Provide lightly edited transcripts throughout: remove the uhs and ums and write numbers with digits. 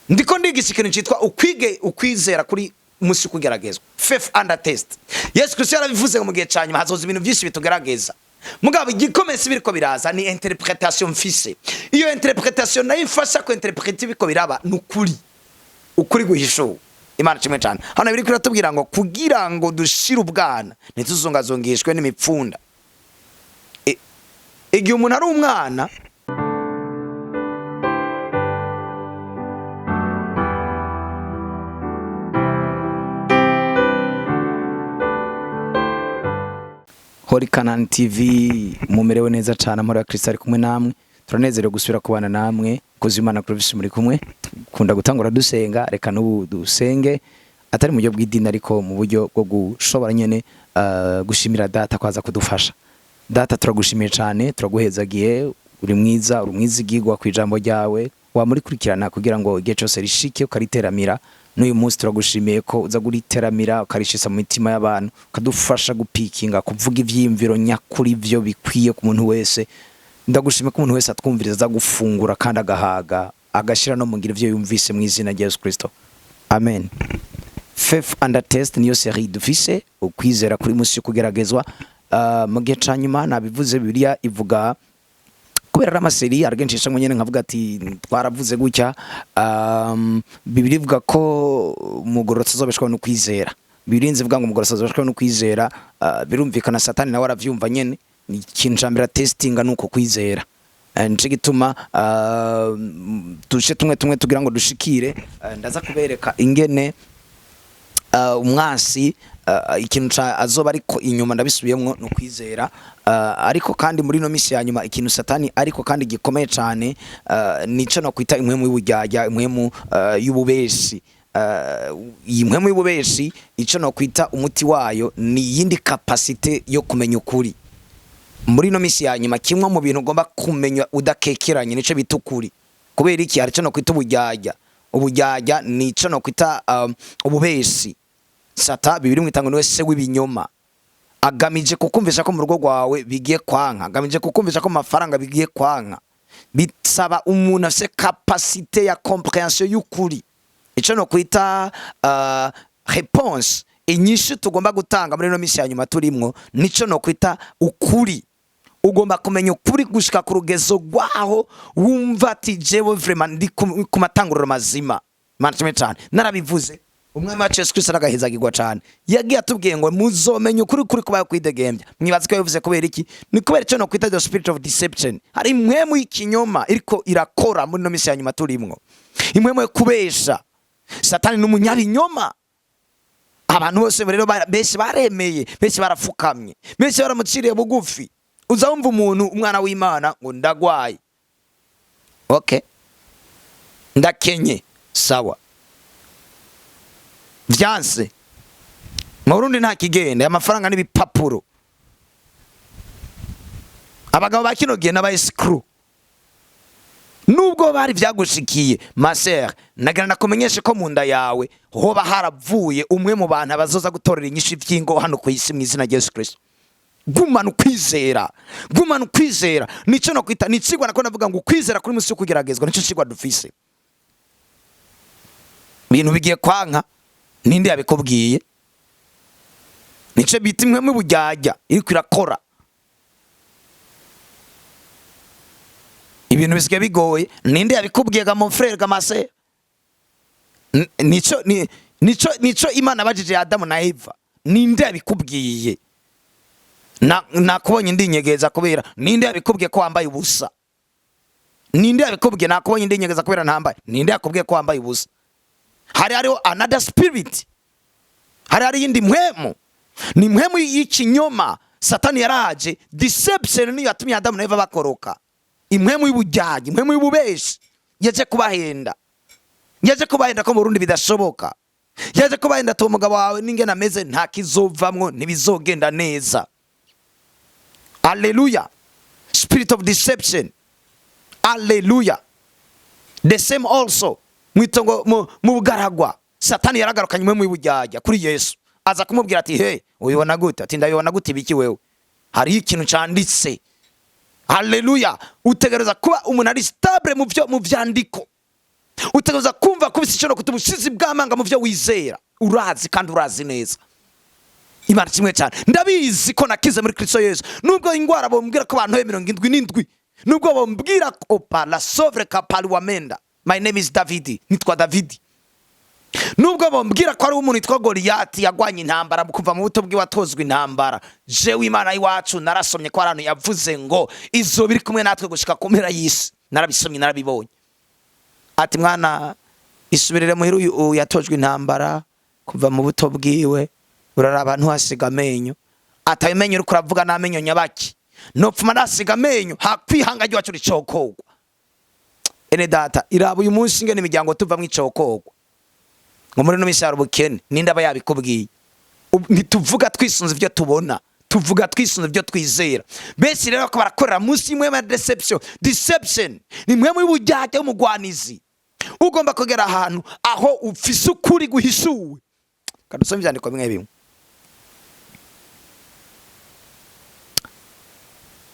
Ndiko ndigisha ikintu cyitwa ukwige ukwizera kuri musi kugeragezwa, faith under test. Yesu Kristo yarabivuze ngo mu gihe cya nyuma hazoza ibintu byinshi bitugerageza, mugabo igikomeye si biriko biraza, ni interpretation mfise. Iyo interpretation nayo imfasha ku interpreta ibiko biraba, ni ukuri, ukuri guhishuwe. Imana kimwe cyane hano biri kuratubwira ngo kugira ngo dushire ubwana, ntituzongazongeshwe n'imipfunda. Igihe umuntu ari umwana. Holy Canaan TV, mumerewe neza cyane, amahoro ya Kristo ari kumwe namwe. Turanezerewe gusubira kubana namwe. Kuzi Imana Clovis muri kumwe. Kunda gutangura dusenga, reka n'ubu dusenge, atari mu buryo bw'idini ariko mu buryo bwo gushobora nyene gushimira Data kwaza kudufasha. Data, turagushimiye cyane, turaguhezagiye, uri mwiza, uri mwizigirwa ku ijambo ryawe, wamurikurikirana kugira ngo igihe cyose rishike ukariteramira. N'uyu munsi turagushimiye ko uza kuriteramira, ukarishisa mu mitima y'abantu, ukadufasha gupikinga, kuvuga ivyiyumviro nyakuri byo bikwiye ku muntu wese. Ndagushimiye ko umuntu wese atwumviriza aza gufungura kandi agahaga, agashira no mu ngiro ivyo yumvise, mu izina rya Yesu Kristo, amen. Faith under test niyo série dufise, ukwizera kuri musi yo kugeragezwa. Mu gihe ca nyuma nabivuze, Bibiliya ivuga kubera ari ama série aragenshi nyene, nkavuga ati twaravuze gutya. Bibiliya ivuga ko umugororotsi azobeshwaho no kwizera. Bibiliya ivuga ngo umugororotsi azobeshwaho no kwizera. Birumvikana Satani nawe aravyumva nyene. Ni ikintu ca mbere testinga nuko kwizera. Nico gituma duce tumwe tumwe tugira ngo dushikire. Ndaza kubereka ingene umwasi ikintu ca azoba ariko inyuma, ndabisubiyemwo, no kwizera. Ariko kandi muri no misi ya nyuma ikintu Satani ariko kandi gikomeye cane nico no kwita impwemu y'uburyarya, impwemu y'ububeshi. Iyi mpwemu y'ububeshi, ico no kwita umuti wayo ni iyindi capacité yo kumenya ukuri. Muri no misi ya nyuma kimwe mu bintu ugomba kumenya udakekeranye nico bita ukuri. Kubera iki? Hari ico no kwita uburyarya. Uburyarya nico no kwita ububeshi. Sata bibiri mu niwe se w'ibinyoma, agamije kukumvisha ko mu rugo rwawe bigiye kwanka, agamije kukumvisha ko mu mafaranga bigiye kwanka. Bisaba umuntu afise capacité ya compréhension y'ukuri. Ico no kwita réponse, inyishu tugomba gutanga muri ino misi ya nyuma turimwo, nico no kwita ukuri. Ugomba kumenya ukuri gushika ku rugezo rwaho wumva ati jewe vraiment ndi ku matanguriro mazima. Imana ishimwe cyane. Narabivuze, Umwami wacu Yesu Kristo aragahezagirwa cyane, yagiye atubwiye ngo muzomenya ukuri kuri kubaye kwidegembya. Mwibaza ko yabivuze kubera iki? Ni kubera icyo no kwita the spirit of deception. Hari impwemu y'ikinyoma iriko irakora muri ino misi ya nyuma turimwo, impwemu yo kubesha. Satani ni umunyabinyoma. Abantu bose rero benshi baremeye, benshi barafukamye, benshi baramuciriye bugufi. Uza wumva umuntu, umwana w'Imana, ngo ndagwaye, okay, ndakenye, sawa, vyanse mu Burundi, nta kigenda, amafaranga n'ibipapuro. Abagabo ba kino gihe n'aba escrocs. Nubwo bari vyagushikiye, ma sœur, nagira nakumenyeshe ko mu nda yawe hoba haravuye umwe mu bantu abazoza gutorera inyishu vy'ingo hano ku isi, mu izina rya Yesu Kristo. Gumana ukwizera, gumana ukwizera. Nico no kwita ni icigwa nako navuga ngo ukwizera kuri musi yo kugeragezwa, nico cigwa dufise. Ibintu bigiye kwanka, ninde yabikubwiye? Nico bita imwe mu buryarya iriko irakora. Ibintu bisigaye bigoye, ninde yabikubwiye ga mon frère, ga ma sœur? Nico nico Imana abajije Adamu na Eva: ninde yabikubwiye? Nakubonye ndinyegeza kubera. Ninde yabikubwiye ko wambaye ubusa? Ninde yabikubwiye? Nakubonye ndinyegeza kubera ntambaye. Ninde yakubwiye ko wambaye ubusa? Hariho another spirit, hari iyindi mpwemu, ni mpwemu y'ikinyoma. Satani yaraje, deception niyo yatumye Adamu na Eva bakoroka. Impwemu y'ubujyaji, impwemu y'ububeshi yaje kubahenda, yaje kubahenda ko mu Burundi bidashoboka, yaje kubahenda ati umugabo wawe n'ingene ameze nta kizovamwo, ntibizogenda neza. Alleluya! Spirit of deception, alleluya! The same also mwitongo mu bugaragwa, Satani yaragarukanye impwemu y'ubujyajya kuri Yesu, aza kumubwira ati: "He, ubibona gute?" Ati: "Ndabibona gute ibiki wewe? Hariho ikintu canditse." Haleluya! Utegereza kuba umuntu ari stable mu byo, mu vyandiko. Utegereza kumva Kuba ufise icyo no kwita ubushizi bw'amanga mu byo wizera. Urazi kandi urazi neza. Imana kimwe cyane, ndabizi ko nakize muri Kristo Yesu. Nubwo ingwara bombwira ko bantoye 77, nubwo bombwira ko la sovre kapaliwamenda, my name is David, nitwa Davidi. Nubwo bombwira ko ari umuntu witwa Goliyati yagwanye intambara kuva mu buto bwiwe, atozwa intambara, jewe Imana y'iwacu narasomye ko hari ahantu yavuze ngo izuba iri kumwe natwe gushika ku mpera y'isi. Narabisomye, narabibonye. Ati: "Mwana, isubirire muhira. Uyu yatojwe intambara kuva mu buto bwiwe, uraraba ntuhasiga amenyo." Ati: "Ayo menyo uriko uravuga n'amenyo nyabaki? Nopfuma nasiga amenyo hakwihanga ry'iwacu ricokogwa." Ene data, iraba uyu munsi ingene imiryango tuvamwo icokogwa, ngo muri no minsi hari ubukene. Ninde aba yabikubwiye? Ntituvuga twisunze ibyo tubona, tuvuga twisunze ibyo twizera. Benshi rero ko barakorera munsi y'imwe ya deception. Deception ni imwe muri bujyajya y'umugwanizi. Ugomba kugera ahantu aho ufise ukuri guhishuwe. Kadusome ibyandiko bimwe bimwe.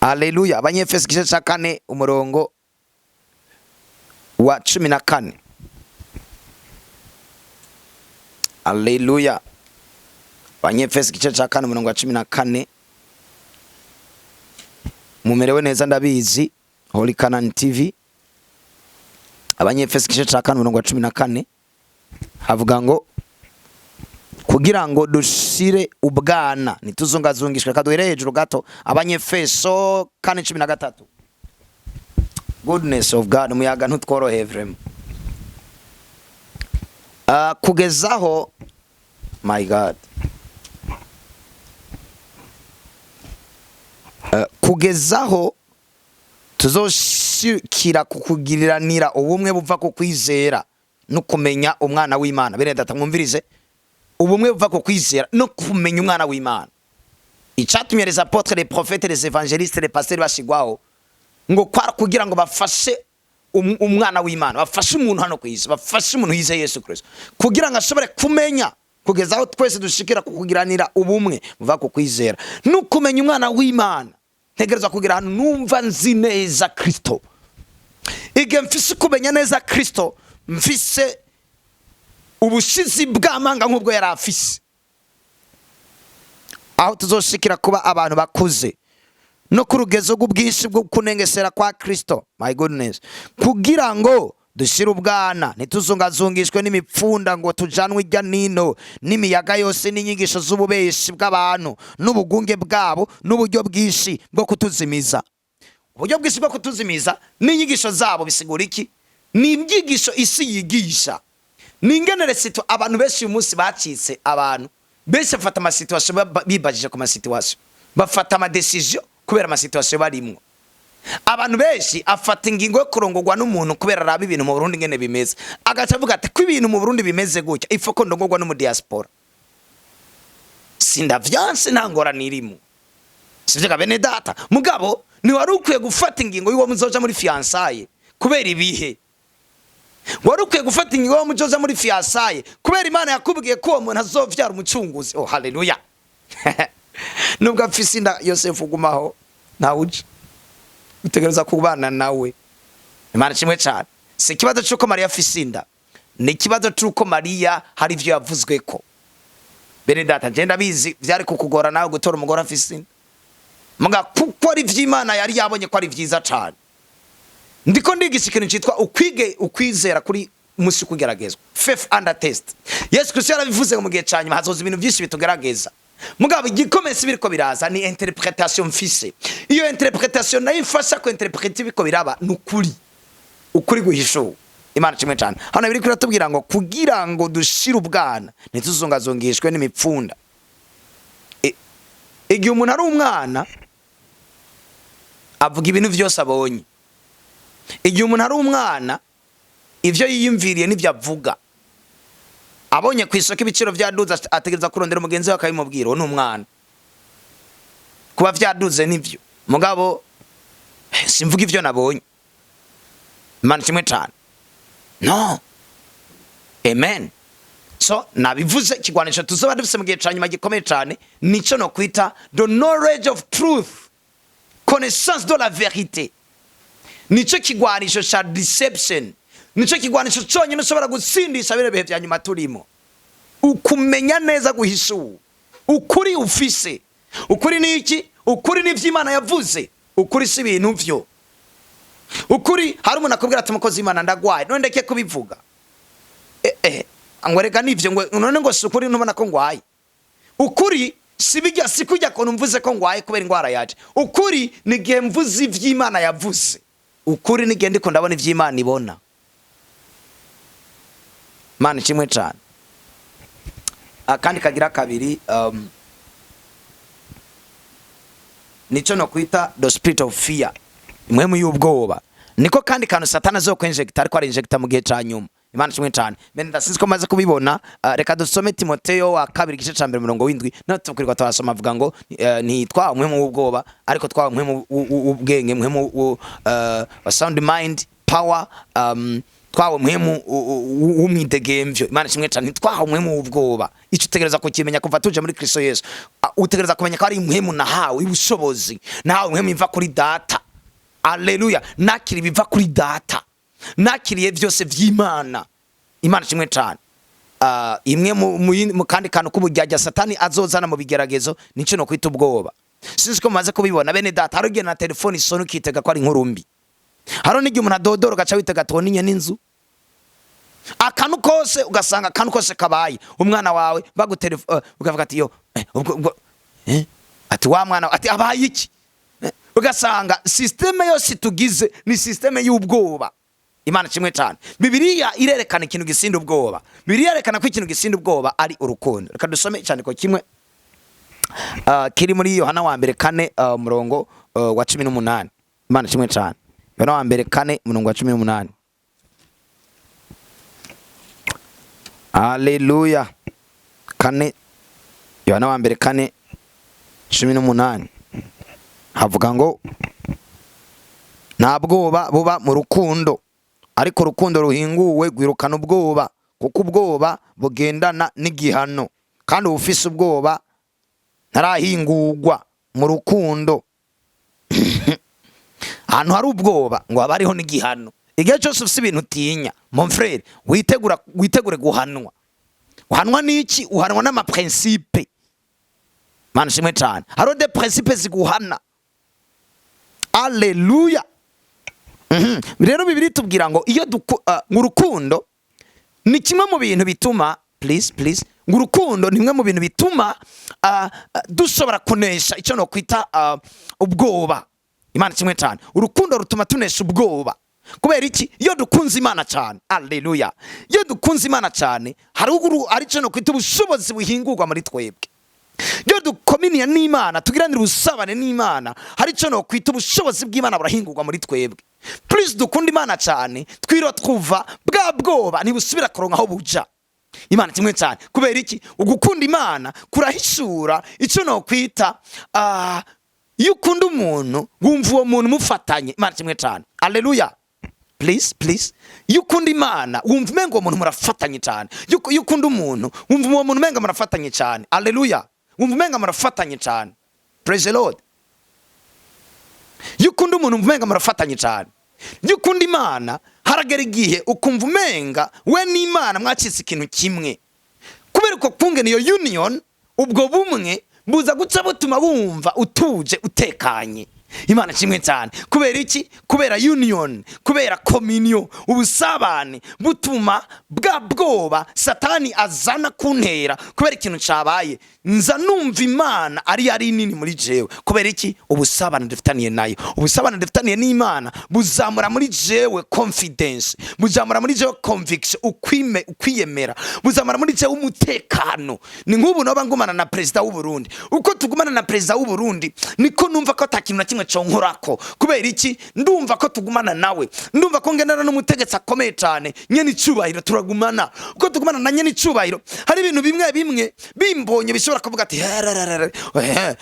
Aleluya. Abanyefeso igice cya 4, umurongo wa 14. Aleluya. Abanyefeso igice cya 4, umurongo wa 14. Mumerewe neza, ndabizi. Holy Canaan TV. Abanyefeso igice cya 4, umurongo wa 14, havuga ngo kugira ngo dushire ubwana ntituzungazungishwe. Reka duhere hejuru gato, Abanyefeso 4:13. Goodness of God, umuyaga ntutworoheye vraiment. Kugezaho, my God, kugezaho tuzoshikira kukugiriranira ubumwe buva ku kwizera no kumenya umwana w'Imana. Bene data, mwumvirize: ubumwe buva ku kwizera no kumenya umwana w'Imana. Icatumye les apôtres, les prophètes, les évangélistes, les pasteurs bashigwaho, ngo kwara kugira ngo bafashe umwana w'Imana, bafashe umuntu hano ku isi, bafashe umuntu yizeye Yesu Kristo kugira ngo ashobore kumenya, kugeza aho twese dushikira kukugiranira ubumwe buva ku kwizera no kumenya umwana w'Imana. Ntegerezwa kugira ahantu numva nzi neza Kristo. Igihe mfise kumenya neza Kristo, mfise ubushizi bw'amanga nk'ubwo yari afise, aho tuzoshikira kuba abantu bakuze no ku rugezo rw'ubwinshi bwo kunengesera kwa Kristo, my goodness, kugira ngo dushire ubwana, ntituzungazungishwe n'imipfunda, ngo tujanwe ijya nino n'imiyaga yose n'inyigisho z'ububeshi bw'abantu n'ubugunge bwabo n'uburyo bwinshi bwo kutuzimiza. Uburyo bwinshi bwo kutuzimiza n'inyigisho zabo bisigura iki? Ni inyigisho isi yigisha, ni ingenere situ. Abantu benshi uyu munsi bacitse, abantu benshi bafata ama situation bibajije ku ma situation, bafata ama décision kubera ama situation barimwo. Abantu benshi afata ingingo yo kurongorwa n'umuntu kubera araba ibintu mu Burundi ngene bimeze, agaca avuga ati: "Ko ibintu mu Burundi bimeze gutya, ifo ko ndongorwa n'umu diaspora." Sindavyanse, nta ngorane irimo, sivyo ga bene data? Mugabo ntiwari ukwiye gufata ingingo y'uwo muzoja muri fiançailles kubera ibihe. Wari ukwiye gufata ingingo y'uwo muzoja muri fiançailles kubera Imana yakubwiye ko uwo muntu azovyara umucunguzi. Oh, haleluya! Nubwo afise inda, Yosefu, ugumaho, ntawuja, utegereza kubana nawe. Imana kimwe cyane. Si ikibazo cy'uko Mariya afise inda, ni ikibazo cy'uko Mariya hari ibyo yavuzwe ko. Bene data, ngenda bizi byari kukugora nawe gutora umugore afise inda, muga kuko ari ivy'Imana yari yabonye ko ari vyiza cane. Ndiko ndigisha ikintu cyitwa ukwige ukwizera kuri umunsi kugeragezwa, faith under test. Yesu Kristo yarabivuze ngo mu gihe ca nyuma hazoza ibintu byinshi bitugerageza, mugabo igikomeye si biriko biraza, ni interpretation mfise. Iyo interpretation nayo imfasha ku interpreta ibiko biraba, ni ukuri, ukuri guhishuwe. Imana kimwe cyane. Hano biri kuratubwira ngo kugira ngo dushire ubwana, ntituzungazungishwe n'imipfunda. Igihe umuntu ari umwana, avuga ibintu byose abonye. Igihe umuntu ari umwana, ibyo yiyumviriye n'ibyo avuga. Abonye ku isoko ibiciro byaduze, ategereza kurondera umugenzi we akabimubwira. Uwo ni umwana. Kuba byaduze nibyo, mugabo simvuga ibyo nabonye. Imana kimwe cyane. No amen. So nabivuze, ikigwanisho tuzoba dufise mu gihe ca nyuma gikomeye cyane, nico no kwita the knowledge of truth, connaissance de la vérité. Nico kigwanisho ca deception. Nico kigwanisho conyine ushobora gutsindisha bino bihe vya nyuma turimo. Ukumenya neza guhishura ukuri ufise. Ukuri ni iki? Ukuri ni ivy'Imana yavuze. Ukuri si ibintu vyo. Ukuri, hari umuntu akubwira ati: "Umukozi w'Imana, ndagwaye." None ndeke kubivuga? Ngo reka nivyo, ngo none ngo si ukuri? Ntubona ko ngwaye? Ukuri si bijya, si kujya kuntu mvuze ko ngwaye kubera indwara yaje. Ukuri ni igihe mvuze ivy'Imana yavuze. Ukuri ni igihe ndiko ndabona ivy'Imana ibona. Mana kimwe cane. Akandi kagira kabiri, nico no kwita the spirit of fear, impwemu y'ubwoba. Niko kandi kantu Satani azokwenjegita, ariko arinjegita mu gihe ca nyuma. Imana kimwe cane. Bene ndasinzi ko maze kubibona. Reka dusome Timoteyo wa kabiri, igice ca mbere, umurongo w'indwi. No tukirirwa turasoma, avuga ngo ntitwawe umwemu w'ubwoba, ariko twawe umwemu w'ubwenge, umwemu wa sound mind, power, twawe umwemu w'umwidegemvyo. Imana kimwe cane. Ntitwahawe umwemu w'ubwoba. Ico utegereza kukimenya kuva tuje muri Kristo Yesu. Utegereza kumenya ko ari impwemu nahawe ubushobozi, nahawe impwemu iva kuri Data. Aleluya! Nakiri ibiva kuri Data, nakiriye byose vy'Imana. Imana kimwe cane. Imwe mu kandi kantu k'uburyarya Satani azozana mu bigeragezo nico no kwita ubwoba. Sinzi ko mumaze kubibona, bene Data. Hari igihe na telefone isona ukitega ko ari inkuru mbi. Hari n'igihe umuntu adodora ugaca witega tubona inye n'inzu. Akantu kose, ugasanga akantu kose kabaye, umwana wawe bagutelefone, ukavuga ati: "Yo, ubwo ati wa mwana, ati abaye iki?" Ugasanga système yose tugize ni système y'ubwoba. Imana kimwe cyane. Bibiliya irerekana ikintu gisinda ubwoba. Bibiliya irerekana ko ikintu gisinda ubwoba ari urukundo. Reka dusome icyandiko kimwe kiri muri Yohana wa mbere 4, umurongo wa 18. Imana kimwe cyane. Yohana wa mbere 4, umurongo wa 18. Haleluya! 4, Yohana wa mbere 4:18, havuga ngo: "Nta bwoba buba mu rukundo, ariko urukundo ruhinguwe rwirukana ubwoba, kuko ubwoba bugendana n'igihano, kandi ubufise ubwoba ntarahingurwa mu rukundo." Ahantu hari ubwoba ngo haba hariho n'igihano. Igihe cyose ufise ibintu utinya, mon frère, witegura, witegure guhanwa. Uhanwa n'iki? Uhanwa n'ama principes. Mana shimwe cyane. Hariho des principes ziguhana. Aleluya! Rero Bibiliya tubwira ngo iyo ngo urukundo ni kimwe mu bintu bituma, please, please, ngo urukundo ni kimwe mu bintu bituma dushobora kunesha icyo no kwita ubwoba. Imana kimwe cyane. Urukundo rutuma tunesha ubwoba. Kubera iki? Iyo dukunze Imana cyane, aleluya, iyo dukunze Imana cyane, hari hari icyo no kwita ubushobozi buhingurwa muri twebwe. Iyo dukominiya n'Imana, tugiranira ubusabane n'Imana, hari icyo no kwita ubushobozi bw'Imana burahingurwa muri twebwe. Please, dukunda Imana cyane, twiro twuva bwa bwoba ntibusubira kuronka aho buja. Imana kimwe cyane. Kubera iki? Ugukunda Imana kurahishura icyo no kwita iyo ukunda umuntu, wumva uwo muntu mufatanye. Imana kimwe cyane. Aleluya! Please, please, iyo ukunda Imana, wumva umenga uwo muntu murafatanye cyane. Iyo ukunda umuntu, wumva uwo muntu umenga murafatanye cyane. Aleluya! Wumva umenga murafatanye cyane. Praise the Lord! Iyo ukunda umuntu, wumva umenga murafatanye cyane. Iyo ukunda Imana, haragera igihe ukumva umenga we n'Imana mwacitse ikintu kimwe. Kubera uko kungena iyo union, ubwo bumwe buza guca butuma wumva utuje, utekanye. Imana kimwe cyane. Kubera iki? Kubera union, kubera communion, ubusabane butuma bwa bwoba Satani azana kuntera kubera ikintu cabaye, nza numva Imana ari nini muri jewe. Kubera iki? Ubusabane dufitaniye nayo, ubusabane dufitaniye n'Imana buzamura muri jewe confidence, buzamura muri jewe conviction, ukwiyemera, buzamura muri jewe umutekano. Ni nk'ubu noba ngumana na perezida w'u Burundi. Uko tugumana na perezida w'u Burundi, niko numva ko ata kintu na kimwe conkorako. Kubera iki? Ndumva ko tugumana nawe, ndumva ko ngendana n'umutegetsi akomeye cyane, nyene icubahiro. Turagumana. Uko tugumana na nyene icubahiro, hari ibintu bimwe bimwe bimbonye bishobora kuvuga ati: "Herererere,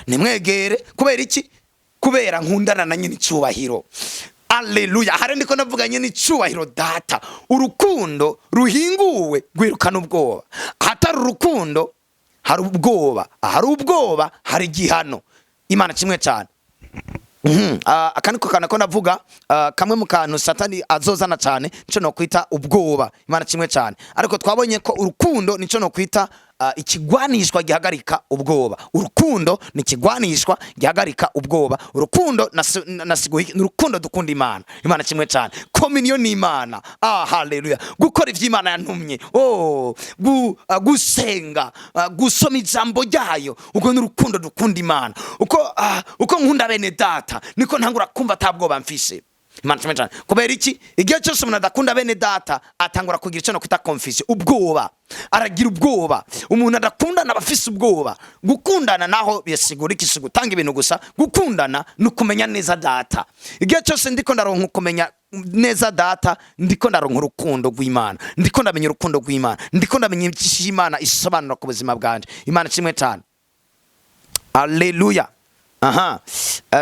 nimwegere." Kubera iki? Kubera nkundana na nyene icubahiro. Aleluya! Hari ndiko ndavuga nyene icubahiro Data. Urukundo ruhinguwe rwirukana ubwoba. Ahatari urukundo hari ubwoba, ahari ubwoba hari igihano. Imana kimwe cyane. Aka niko kantu ko ndavuga, kamwe mu kantu Satani azozana cyane, nico no kwita ubwoba. Imana kimwe cyane, ariko twabonye ko urukundo nico no kwita ikigwanishwa gihagarika ubwoba. Urukundo ni ikigwanishwa gihagarika ubwoba. Urukundo nasiguye ni urukundo dukunda Imana. Imana kimwe cyane, communion n'Imana. Ah, haleluya! Gukora ivyo Imana yantumye, oh, gusenga, gusoma ijambo ryayo, ubwo ni urukundo dukunda Imana. Uko nkunda bene data, niko ntangura kumva atabwoba mfise. Imana kimwe cyane. Kubera iki? Igihe cyose umuntu adakunda bene data, atangura kugira icyo no kwita confusion, ubwoba. Aragira ubwoba. Umuntu adakundana aba afise ubwoba. Gukundana naho bisigura iki? Si gutanga ibintu gusa. Gukundana ni ukumenya neza data. Igihe cyose ndiko ndaronka kumenya neza data, ndiko ndaronka urukundo rw'Imana, ndiko ndamenya urukundo rw'Imana, ndiko ndamenya icyo Imana isobanura ku buzima bwanje. Imana kimwe cyane. Aleluya! Aha,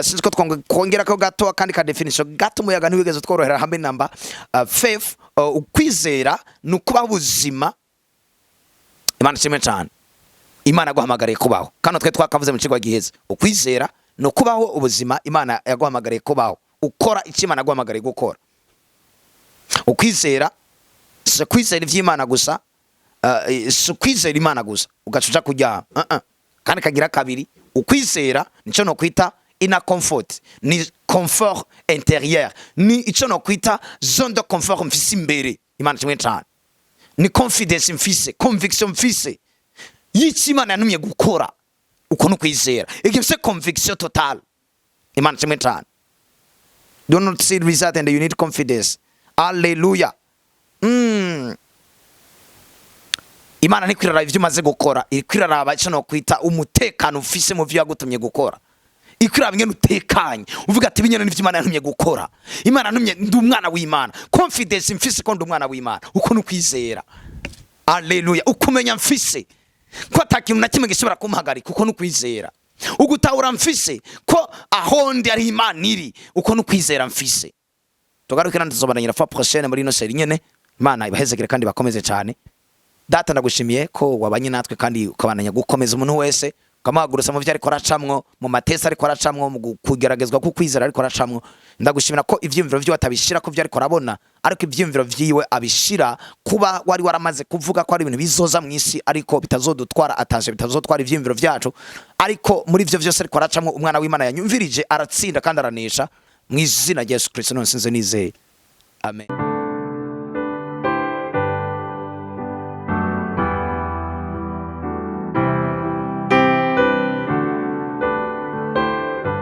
sinzi ko twongera ko gato akandi ka definition gato. Umuyaga ntiwigeze tworohera hamwe namba. Faith, ukwizera ni ukubaho ubuzima. Imana kimwe cyane. Imana yaguhamagariye kubaho. Kano twe twakavuze mu kigo giheze. Ukwizera ni ukubaho ubuzima Imana yaguhamagariye kubaho, ukora icyo Imana yaguhamagariye gukora. Ukwizera si kwizera iby'Imana gusa, si ukwizera Imana gusa ugaca uja kuryama. Kandi kagira kabiri, ukwizera nico no kwita ina comfort, ni confort intérieur, ni ico no kwita zone de confort mfise imbere. Imana kimwe cyane. Ni confidence mfise, conviction mfise y'icyo Imana yantumye gukora. Uko ni ukwizera igihe mfise conviction totale. Imana kimwe cyane. Do not see result and you need confidence. Hallelujah. Imana ntikwiraraba ibyo umaze gukora, iri kwiraraba icyo nokwita umutekano ufise mu byo yagutumye gukora. Ikwiraraba ingene utekanye, uvuga ati: "Ibinyene nivyo Imana yantumye gukora. Imana yantumye, ndi umwana w'Imana. Confidence mfise ko ndi umwana w'Imana." Uko ni ukwizera. Aleluya! Ukumenya mfise ko ata kintu na kimwe gishobora kumpagarika, uko ni ukwizera. Ugutahura mfise ko aho ndi ari Imana iri, uko ni ukwizera mfise. Tugaruke kandi tuzobananyira fois prochaine muri ino série nyene. Imana ibahezekere kandi bakomeze cyane. Data, ndagushimiye ko wabanye natwe kandi ukabananya gukomeza umuntu wese, ukamuhagurutsa mu byo ariko aracamwo, mu matesi ariko aracamwo, mu kugeragezwa kukwizera ariko aracamwo. Ndagushimira ko ivyiyumviro vyiwe atabishira ku vyo ariko arabona, ariko ivyiyumviro vyiwe abishira kuba wari waramaze kuvuga ko ari ibintu bizoza mu isi, ariko bitazodutwara attention, bitazotwara ivyiyumviro vyacu. Ariko muri ivyo vyose ariko aracamwo, umwana w'Imana yanyumvirije aratsinda kandi aranesha. Mu izina rya Yesu Kristo none sinze nizeye, amen.